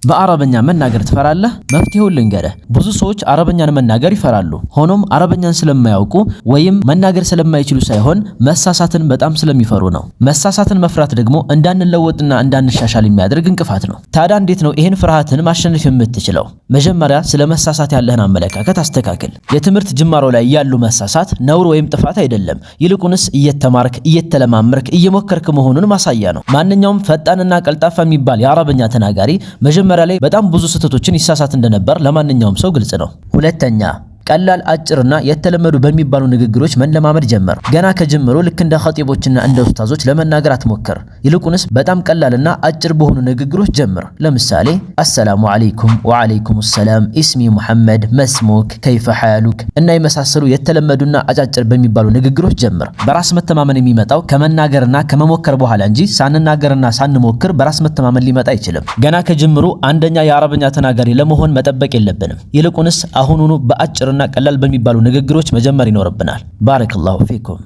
በአረበኛ መናገር ትፈራለህ? መፍትሄውን ልንገርህ። ብዙ ሰዎች አረበኛን መናገር ይፈራሉ። ሆኖም አረበኛን ስለማያውቁ ወይም መናገር ስለማይችሉ ሳይሆን መሳሳትን በጣም ስለሚፈሩ ነው። መሳሳትን መፍራት ደግሞ እንዳንለወጥና እንዳንሻሻል የሚያደርግ እንቅፋት ነው። ታዲያ እንዴት ነው ይህን ፍርሃትን ማሸነፍ የምትችለው? መጀመሪያ ስለ መሳሳት ያለህን አመለካከት አስተካክል። የትምህርት ጅማሮ ላይ ያሉ መሳሳት ነውር ወይም ጥፋት አይደለም። ይልቁንስ እየተማርክ፣ እየተለማመርክ፣ እየሞከርክ መሆኑን ማሳያ ነው። ማንኛውም ፈጣንና ቀልጣፋ የሚባል የአረበኛ ተናጋሪ መጀመሪያ ላይ በጣም ብዙ ስህተቶችን ይሳሳት እንደነበር ለማንኛውም ሰው ግልጽ ነው። ሁለተኛ፣ ቀላል፣ አጭርና የተለመዱ በሚባሉ ንግግሮች መለማመድ ጀመር። ገና ከጅምሩ ልክ እንደ ኸጢቦችና እንደ ኡስታዞች ለመናገር አትሞክር። ይልቁንስ በጣም ቀላልና አጭር በሆኑ ንግግሮች ጀምር። ለምሳሌ السلام عليكم፣ وعليكم السلام፣ اسمي محمد፣ ما اسمك፣ كيف حالك እና የመሳሰሉ የተለመዱና አጫጭር በሚባሉ ንግግሮች ጀምር። በራስ መተማመን የሚመጣው ከመናገርና ከመሞከር በኋላ እንጂ ሳንናገርና ሳንሞክር በራስ መተማመን ሊመጣ አይችልም። ገና ከጅምሩ አንደኛ የአረብኛ ተናጋሪ ለመሆን መጠበቅ የለብንም። ይልቁንስ አሁኑኑ በአጭርና ቀላል በሚባሉ ንግግሮች መጀመር ይኖርብናል። بارك الله فيكم።